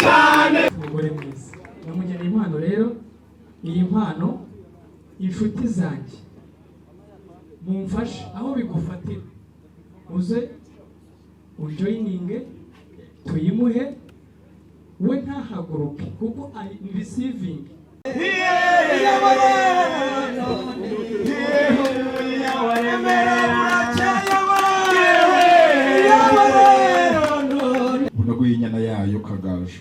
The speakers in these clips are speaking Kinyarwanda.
Cyane. Umugore mwiza namugeneye impano rero. Iyi mpano, inshuti zanjye, mumfashe aho bigufatira, uze ujoininge tuyimuhe, we ntahaguruke kuko ari receiving. Yaba rero Remera burakeye we, yaba rero none. Unaguye inyana yayo Kagaju.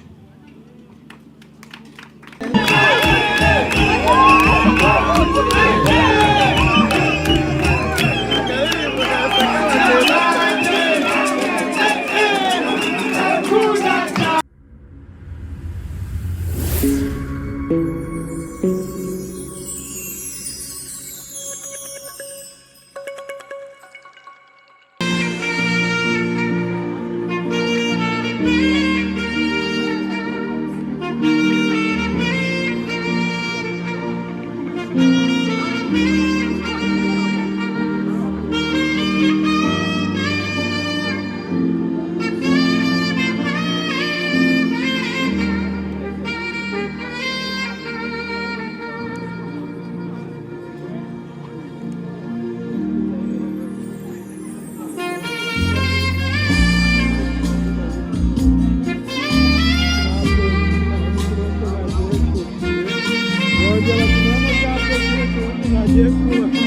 Bagiye kubaka.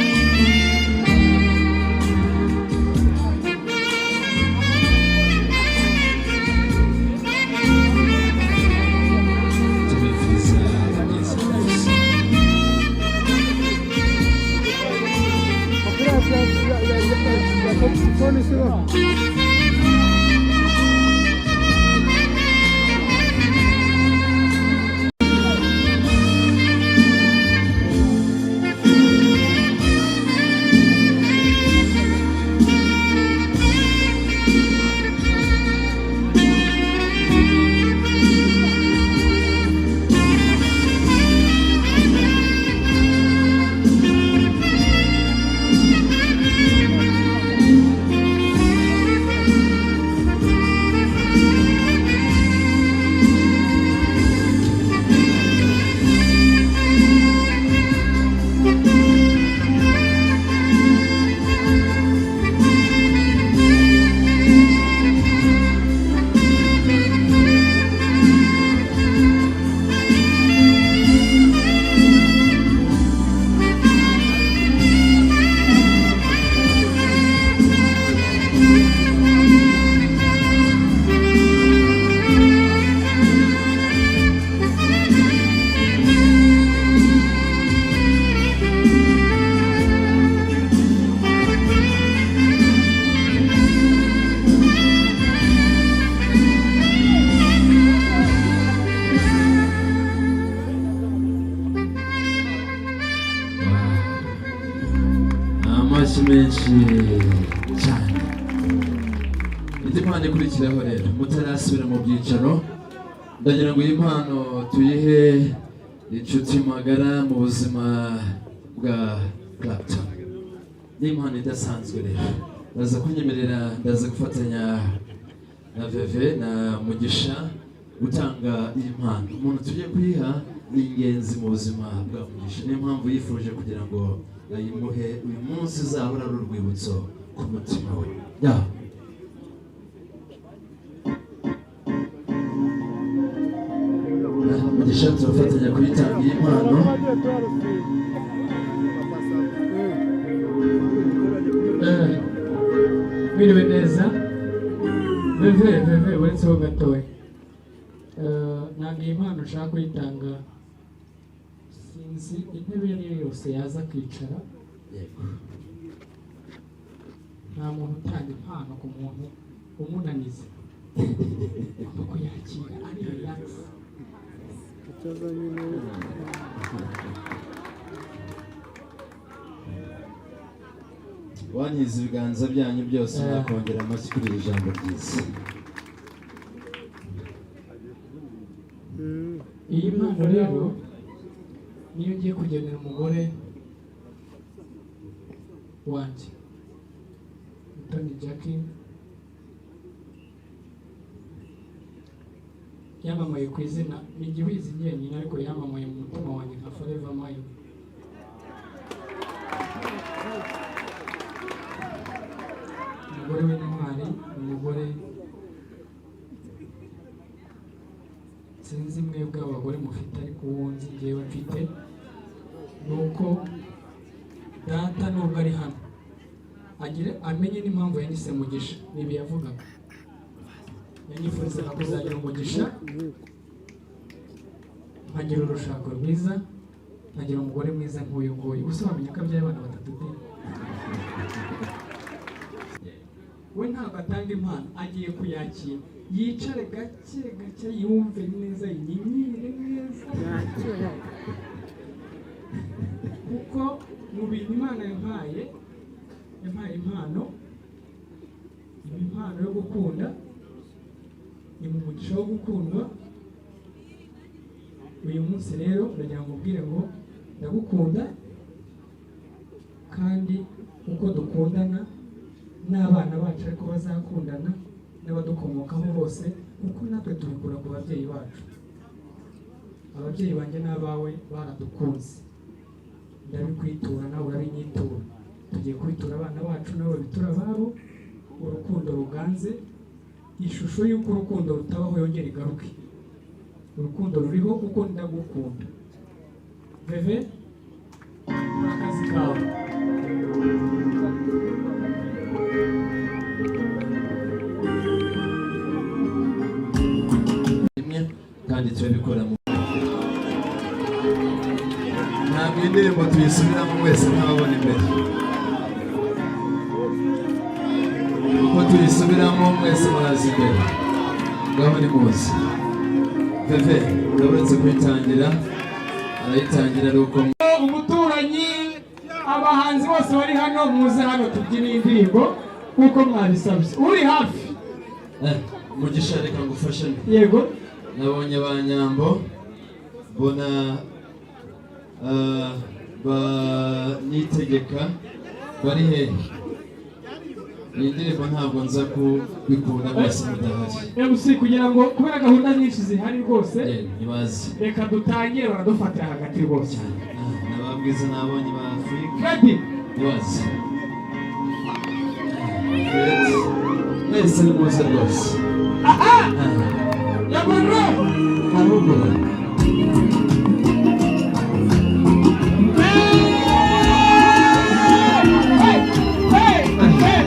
Tubifuriza ibyiza byose. Ya saxofone se va. Amashyi menshi cyane. Indi mpano ikurikiraho rero, mutarasubira mu byicaro, ndagira ngo iyi mpano tuyihe inshuti magara mu buzima bwa Clapton. Ni impano idasanzwe rero, ndaza kunyemerera, ndaza gufatanya na Veve na Mugisha gutanga iyi mpano. Umuntu tugiye kuyiha ni ingenzi mu buzima bwa Mugisha, niyo mpamvu yifuje kugira ngo ayimuhe uyu munsi, izahora ari urwibutso ku mutima we ya. Mugisha, turafatanya kuyitanga iyi mpano. Bagiye kuri Mwiriwe neza. Veve, Veve, uretseho gatoya. Ntabwo iyi mpano ushaka kuyitanga, sinzi intebe iyo ari yo yose yaza kwicara. Yego. Nta muntu utanga impano ku muntu umunaniza, agomba kuyakira ari relax. Icyazanye neza. Wanyize ibiganza byanyu byose, mwakongera amashyi kuri iri jambo ryiza. Iyi mpano rero niyo ngiye kugenera umugore wanjye, Mutoni Jackie. Yamamaye ku izina ni ubizi njyenyine, ariko yamamaye mu mutima wanjye nka Forever Mine. Umugore w'intwari, umugore sinzi mwebwe abagore mufite, ariko uwo nzi njyewe mfite ni uko data nubwo ari hano agire amenye n'impamvu yanyise Mugisha. Nibi yavugaga, yanyifurizaga kuzagira umugisha, nkagira urushako rwiza, nkagira umugore mwiza nk'uyu nguyu. Gusa wamenya ko abyaye abana batatu de. We ntabwo atanga impano, agiye kuyakira, yicare gake gake, yumve neza, yinyinyire neza, kuko mu bintu Imana yampaye, yampaye impano, impano yo gukunda, ni mu mugisha wo gukundwa. Uyu munsi rero ndagira ngo ubwire ngo ndagukunda, kandi uko dukundana n'abana bacu ariko bazakundana n'abadukomokaho bose, kuko natwe tubikura ku babyeyi bacu. Ababyeyi banjye n'abawe baradukunze, ndabikwitura nawe urabinyitura, tugiye kubitura abana bacu nabo babitura ababo. Urukundo ruganze, ishusho y'uko urukundo rutabaho yongera igaruke. Urukundo ruriho kuko ndagukunda. Veve, akazi kawe. Rimwe kandi turabikora mu ntabwo iyi ndirimbo tuyisubiramo mwese ntababona imbere, uko tuyisubiramo mwese muraza imbere. Ngaho ni muzi. Veve, urabonetse kuyitangira, arayitangira ari uko Umuturanyi, abahanzi bose bari hano, muze hano tubyine iyi ndirimbo nk'uko mwabisabye. Uri hafi? Mugisha, reka ngufashe. Yego. Nabonye ba Nyambo, mbona ba Nitegeka bari hehe? Iyi ndirimbo ntabwo nza kubikunda mwese mudahari. MC, kugira ngo kubera gahunda nyinshi zihari rwose, ntibazi. Reka dutangire, baradufatira hagati rwose. Nababwiza nabonye ba Afurika. Freddy. Ntibazi. Fred, mwese nimuze rwose. Aha yabonye. Ahubwo Hey, hey, hey.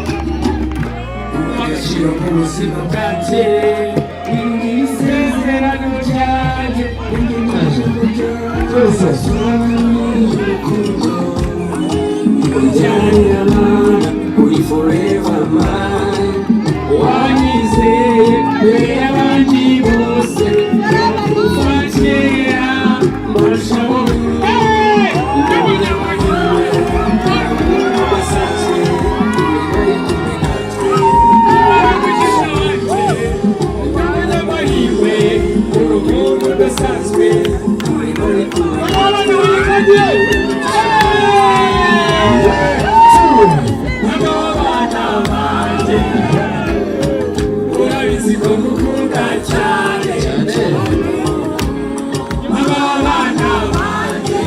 Agaciro k'ubuzima bwanjye, isezerano ryanjye. Twese. Uri forever mine. Wanyizeye mbere y'abandi bose, kuva kera mbashaho. Hey! Amasake ari kumwe natwe. Umunyamahirwe, urukundo rudasanzwe uri muri kumwe. Abana b'abana banjye, urabizi ko ngukunda cyane. Cyane. Abana banjye,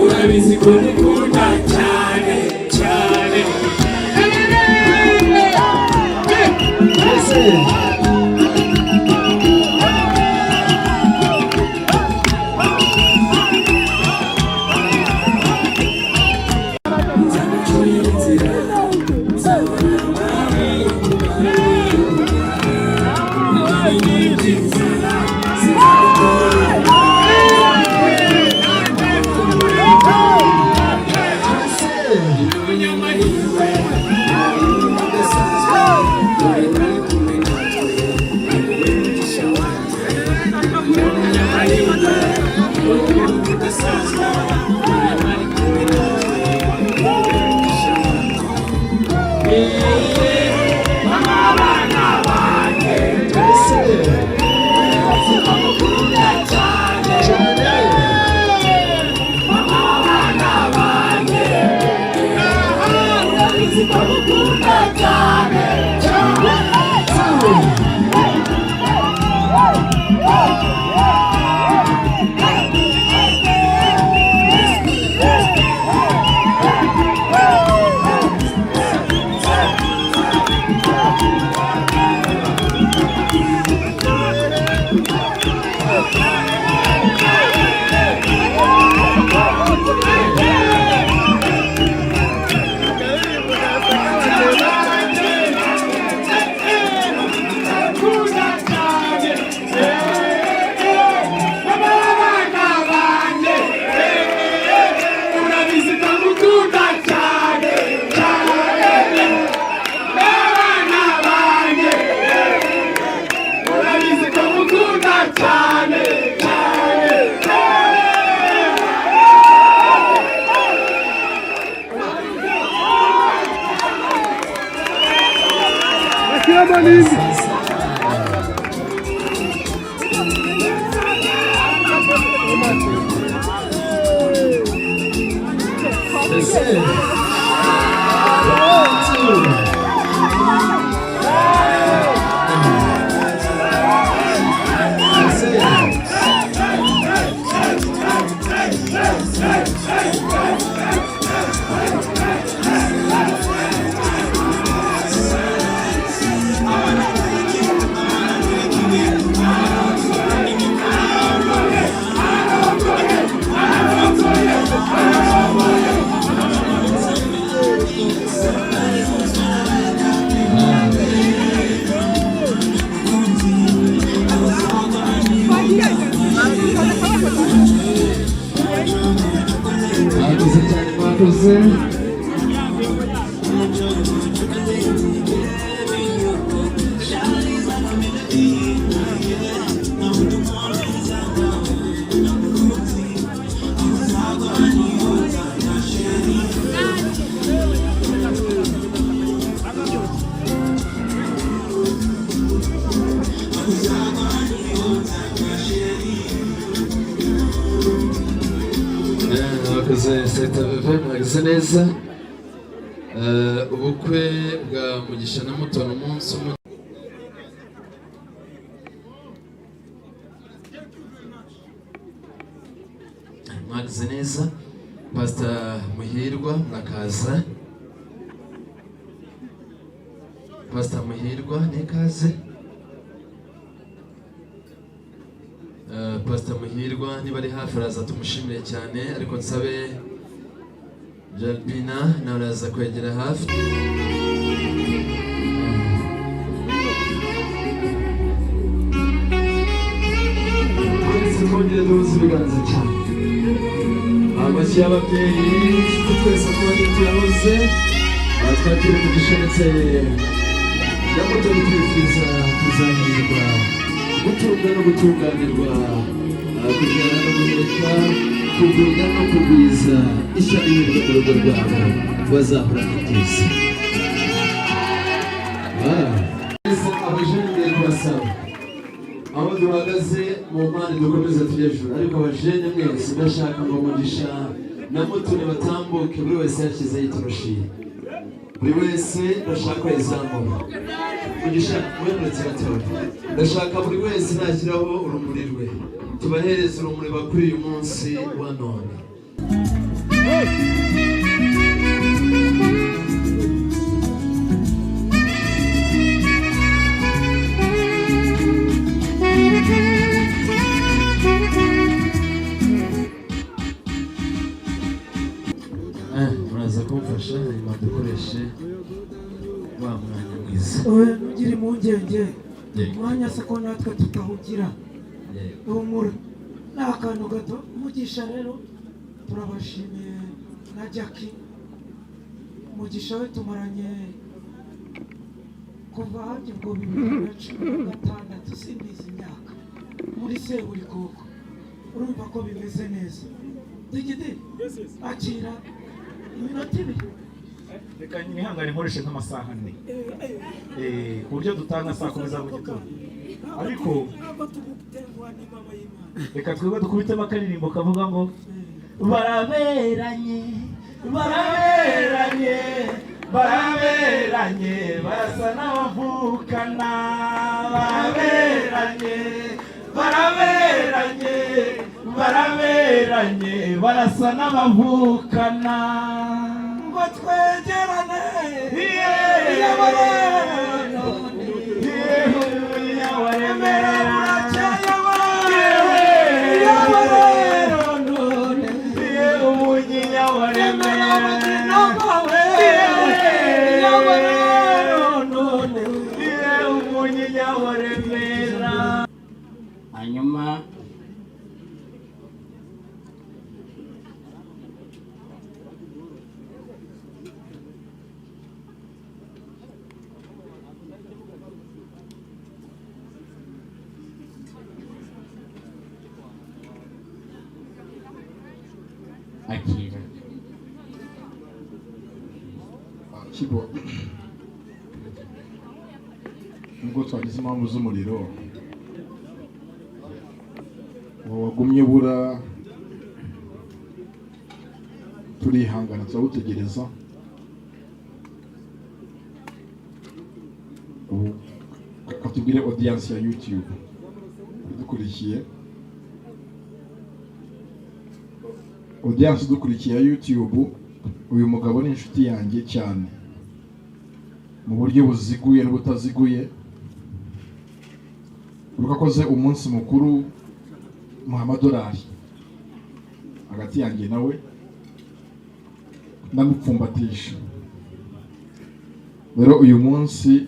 urabizi ko ngukunda cyane cyane. Twese. Nzagucurira inzira, nzabona amahirwe. Ibyiza sinzabikora. Mwifotoze. Mwakoze seta veve, mwagize neza. Ubukwe bwa Mugisha na Mutoni umunsi umwe. Mwagize neza. Pastor Muhirwa, murakaza. Pastor Muhirwa, nikaze. Pastor Muhirwa niba ari hafi araza tumushimire cyane, ariko nsabe Jalbina nawe araza kwegera hafi. Twese twongere duhuze ibiganza cyane, amashyi y'ababyeyi, inshuti, twese twongere tuyahuze. Aha twakire Mugisha ndetse na Mutoni, twifuza kuzahirwa, gutunga no gutunganirwa, kubyara no guheka, kugwira no kugwiza, ishya n'ihirwe mu rugo rwabo, bazahorana ibyiza. Abajene, ngiye kubasaba aho duhagaze mu mpande dukomeze tujye hejuru, ariko abajene mwese ndashaka ngo Mugisha na Mutoni batambuke, buri wese yashyizeho itoroshi, buri wese ndashaka izamura. Mugisha, wemuretse gatoya, ndashaka buri wese nashyiraho urumuri rwe, tubahereze urumuri bakuri uyu munsi wa none. Muraza kumfasha hanyuma dukoreshe wa mwanya mwiza. Oya, ntugire impungenge. Yego. Umwanya se ko natwe tutawugira? Yego. Humura, ni akantu gato. Mugisha rero turabashimiye na Jackie. Mugisha we tumaranye kuva hafi ubwo 2016, simbizi imyaka, muri Seburikoko. Urumva ko bimeze neza. Digidi, akira iminota 2. Reka nihangane nkoreshe nk'amasaha 4, ku buryo dutanga saa 10 za mu gitondo, ariko Ntabwo tugutenguha n'imama y'Imana. Reka twebwe dukubitemo akaririmbo kavuga ngo baraberanye, baraberanye, baraberanye, barasa n'abavukana, baraberanye, baraberanye, baraberanye, barasa n'abavukana. Ngo twegerane. Remera. Burakeye. Yewe. Yaba rero none. Umujinya wa Remera. Remera. Abagina bawe. Yaba rero none. Umujinya wa Remera. Hanyuma akira. Kibo, nubwo twagize impamvu z'umuriro uwo wagumye ubura, turihangana turawutegereza. Ubu reka tubwire audience ya YouTube idukurikiye, audience idukurikiye ya YouTube, uyu mugabo ni inshuti yanjye cyane mu buryo buziguye n'ubutaziguye. Ubwo akoze umunsi mukuru muha amadolari, hagati yanjye nawe ndamupfumbatisha. Rero uyu munsi,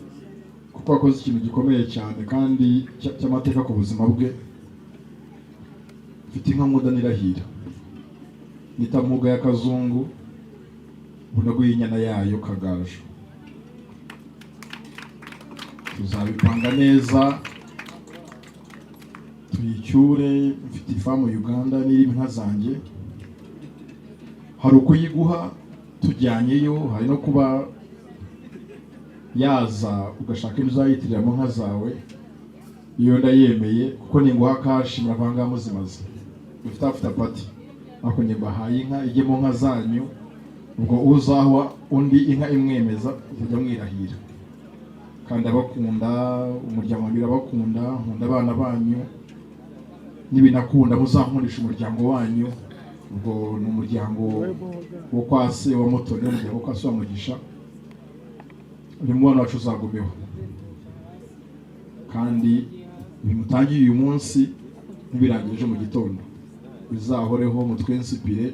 kuko akoze ikintu gikomeye cyane kandi cy'amateka ku buzima bwe, mfite inka nkunda nirahira nita Mpuga ya Kazungu. Ubu ndaguha inyana yayo Kagaju, tuzabipanga neza tuyicyure. Mfite ifamu Uganda n'irimo inka zanjye, hari ukuyiguha tujyanyeyo, hari no kuba yaza ugashaka ibyo uzayitirira mu nka zawe. Iyo ndayemeye, kuko ninguha cash muravanga muzimaze, dufite after party, ariko njye mbahaye inka ijye mu nka zanyu. Ubwo uzahwa undi inka imwemeza uzajya mwirahira. Kandi abakunda umuryango wanjye urabakunda, nkunda abana banyu, nibinakunda muzankundisha umuryango wanyu. Ubwo ni umuryango wo kwa se wa Mutoni, umuryango wo kwa se wa Mugisha. Uyu mubano wacu uzagumeho, kandi bimutangiye uyu munsi ntibirangire ejo mu gitondo, bizahoreho. Mutwensipire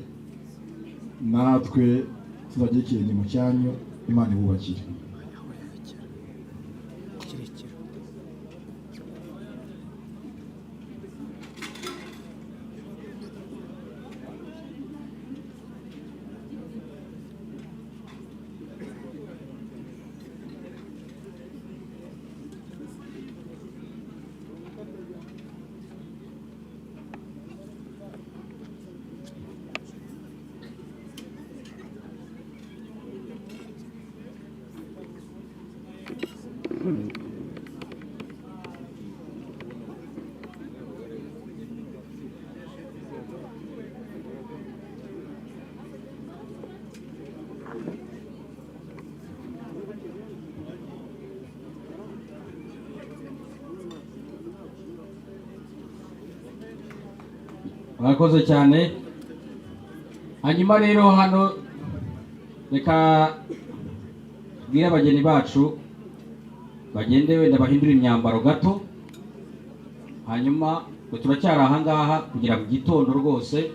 natwe tuzagire ikirenge mu cyanyu. Imana ibubakire. Murakoze cyane. Hanyuma rero hano reka tubwire abageni bacu bagende wenda bahindure imyambaro gato, hanyuma twe turacyari ahangaha kugira mu gitondo rwose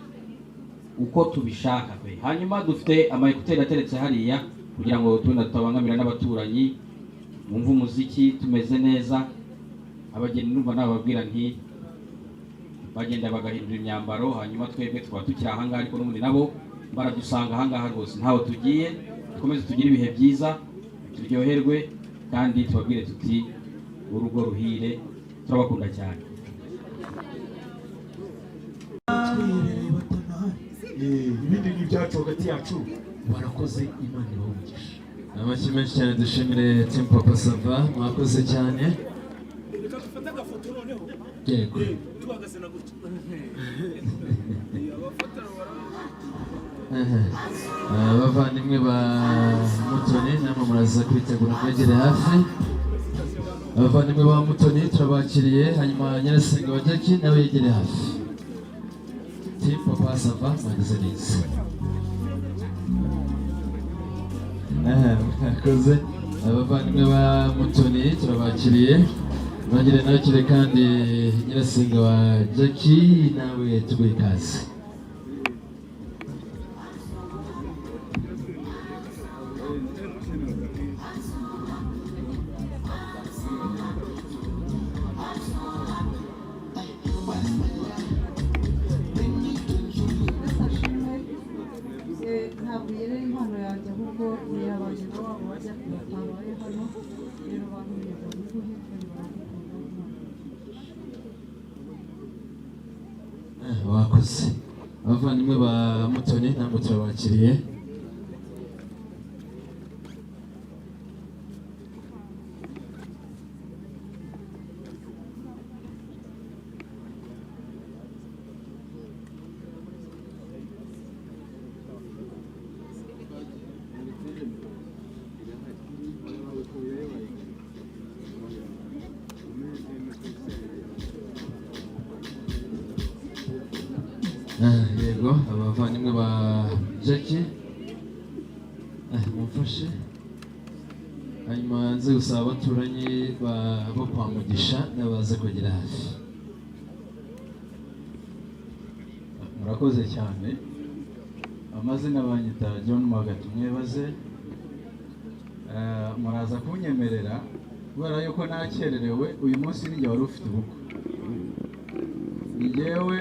uko tubishaka pe. Hanyuma dufite ama écouteurs ateretse hariya kugira ngo tubone tutabangamira n'abaturanyi, bumve umuziki tumeze neza. Abageni numva nababwira nti bagenda bagahindura imyambaro, hanyuma twebwe tukaba tukiri ahangaha, ariko n'ubundi nabo baradusanga ahangaha rwose, ntaho tugiye. Dukomeze tugire ibihe byiza, turyoherwe, kandi tubabwire tuti urugo ruhire, turabakunda cyane. Ibindi ni ibyacu hagati yacu. Barakoze, Imana ibahe umugisha. Amashyi menshi cyane, dushimire team Papa Sava, mwakoze cyane. Reka dufate agafoto noneho. Yego. Tuhagaze na gutya. Abavandimwe ba Mutoni namwe muraza kwitegura mwegere hafi. Abavandimwe ba Mutoni turabakiriye, hanyuma nyirasenge wa Jackie nawe yegere hafi. Team Papa Sava mwagize neza. Mwakoze. Abavandimwe ba Mutoni turabakiriye, nongere nakire kandi nyirasenge wa Jackie nawe tuguhe ikaze. Ntabwo iyi ari impano yanjye, ahubwo ni iy'abageni wabo bajya batabaye hano. Rero bantu niguhe kandi baragukunda. Wakoze. Abavandimwe ba Mutoni namwe turabakiriye. Yego, abavandimwe ba Jackie, mumfashe, hanyuma nze gusaba abaturanyi bo kwa Mugisha n'abaze kugera hafi. Murakoze cyane. Amazina banyita John Magati Mwebaze. Muraza kunyemerera kubera yuko nakererewe uyu munsi, ninjye wari ufite ubukwe. Ni jyewe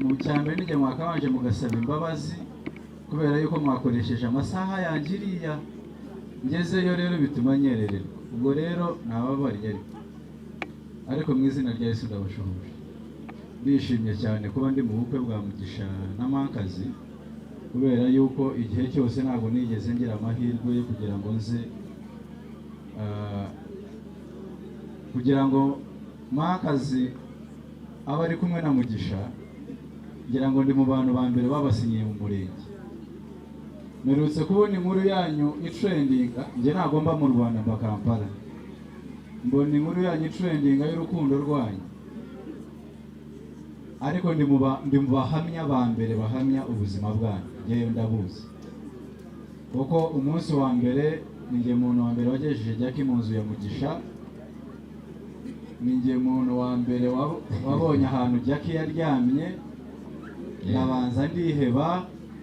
mu cyambere, nijye mwakabanje mugasaba imbabazi Kubera yuko mwakoresheje amasaha yanjye iriya ngezeyo, rero bituma nyerererwa. Ubwo rero nababariye, ariko mu izina rya Yesu ndabashoboje. Ndishimye cyane kuba ndi mu bukwe bwa Mugisha na Mankazi, kubera yuko igihe cyose ntabwo nigeze ngira amahirwe yo kugira ngo nze, kugira ngo Mankazi abe ari kumwe na Mugisha. Ngira ngo ndi mu bantu ba mbere babasinyiye mu murenge. Mperutse kubona inkuru yanyu itrendinga. Njye ntabwo mba mu Rwanda, mba Kampala. Mbona inkuru yanyu itrendinga y'urukundo rwanyu, ariko ndi mu bahamya ba mbere bahamya ubuzima bwanyu. Ngewe ndabuzi, kuko umunsi wa mbere ni njye muntu wa mbere wagejeje Jackie mu nzu ya Mugisha, ni njye muntu wa mbere wabonye ahantu Jackie yaryamye. Ndabanza ndiheba,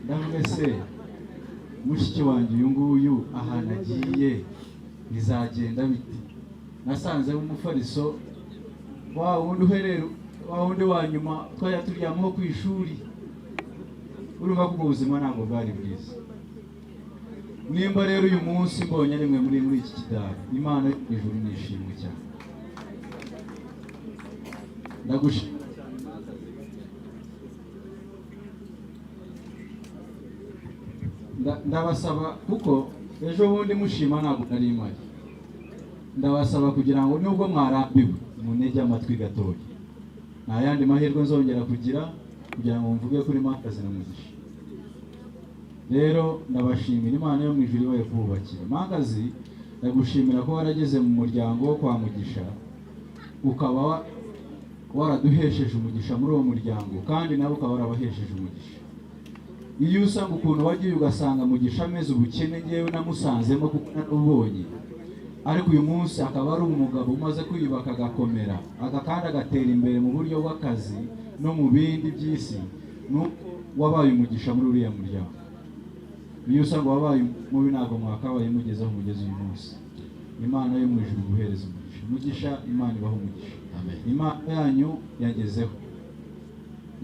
ndavuga se mushiki wanjye uyu nguyu ahantu agiye bizagenda bite? Nasanzemo umufariso wa wundi uherera wa wundi wa nyuma twajya turyamaho ku ishuri. Urumva ko ubwo buzima ntabwo bwari bwiza. Nimba rero uyu munsi mbonye rimwe muri iki kidari, Imana yo mu ijuru nishimwe cyane. Ndagushimira. Ndabasaba, kuko ejo bundi mushima ntabwo nari mpari, ndabasaba kugira ngo nubwo mwarambiwe munege amatwi gatoya. Nta yandi mahirwe nzongera kugira kugira ngo mvuge kuri Mankazi na Mugisha. Rero ndabashimira, Imana yo mu ijuru ibaye kububakira. Mankazi, ndagushimira ko warageze mu muryango wo kwa Mugisha, ukaba waraduhesheje umugisha muri uwo muryango, kandi nawe ukaba warabahesheje umugisha. Iyo usanga ukuntu wagiye ugasanga Mugisha ameze ubukene, ngewe namusanzemo kuko narubonye, ariko uyu munsi akaba ari umugabo umaze kwiyubaka agakomera, kandi agatera imbere mu buryo bw'akazi no mu bindi by'isi, nuko wabaye umugisha muri uriya muryango. Iyo usanga wabaye mubi ntabwo mwakabaye mugeze aho mugeze uyu munsi. Imana yo mu ijuru iguhereze umugisha. Mugisha, Imana ibahe umugisha. Imana yanyu yagezeho,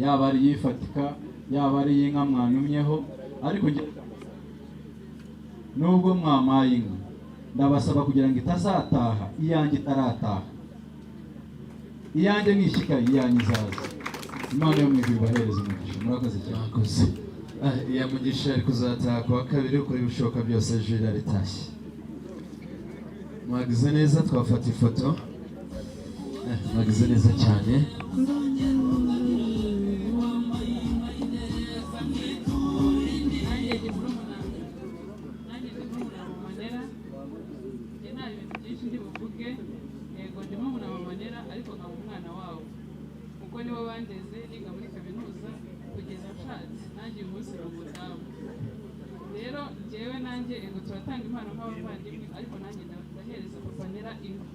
yaba ari iyifatika, yaba ari iy'inka mwanumyeho, ariko nubwo mwamaye inka, ndabasaba kugira ngo itazataha iyanjye itarataha. Iyanjye nishyika, iyanjye izaza. Imana yo mu ijuru ibahereze umugisha. Murakoze cyane. Murakoze. Iya Mugisha ari kuzataha kuwa kabiri, ukora ibishoboka byose ejo ritashye. Mwagize neza, twafata ifoto. Mwagize neza cyane. Ariko nkaba umwana wabo, kuko nibo bandeze niga muri kaminuza kugeza nshatse, nanjye uyu munsi ni umudamu. Rero njyewe nanjye ego turatanga impano nk'abavandimwe, ariko nanjye ndahereza Papa Nera inka.